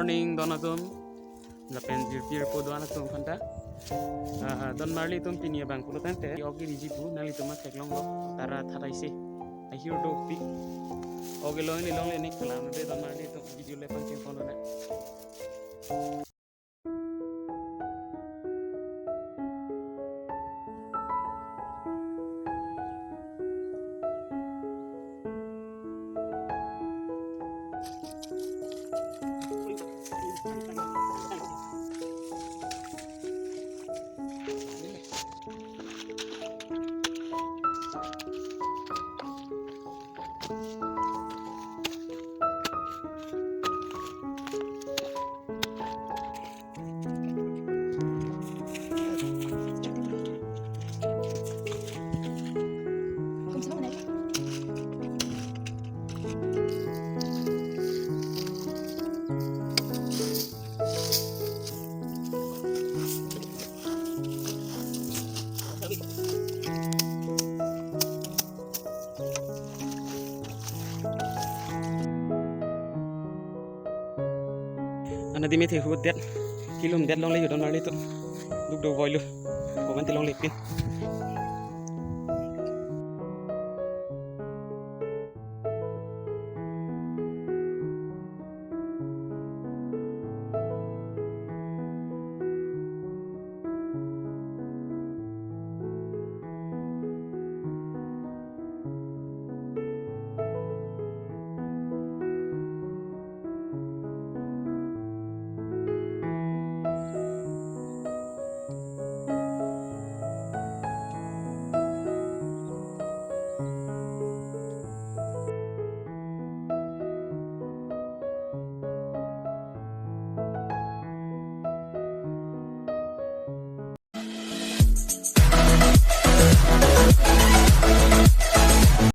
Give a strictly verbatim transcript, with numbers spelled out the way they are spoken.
Morning, don atum. Lapen jirpi jirpo do-an atum aphanta. Ah, don marli atum, pini abang pulo tangte, ok riji pu, nanglitum ma theklonglo, tara thatai se. Ahir dopik. Ok, long ni longle nik kalam de don marli atum, video le pangcheng pon na. Ana dimi the hudet, kilum det longle yu don marli atum. Duk do voilu. Kovan ti longle pin.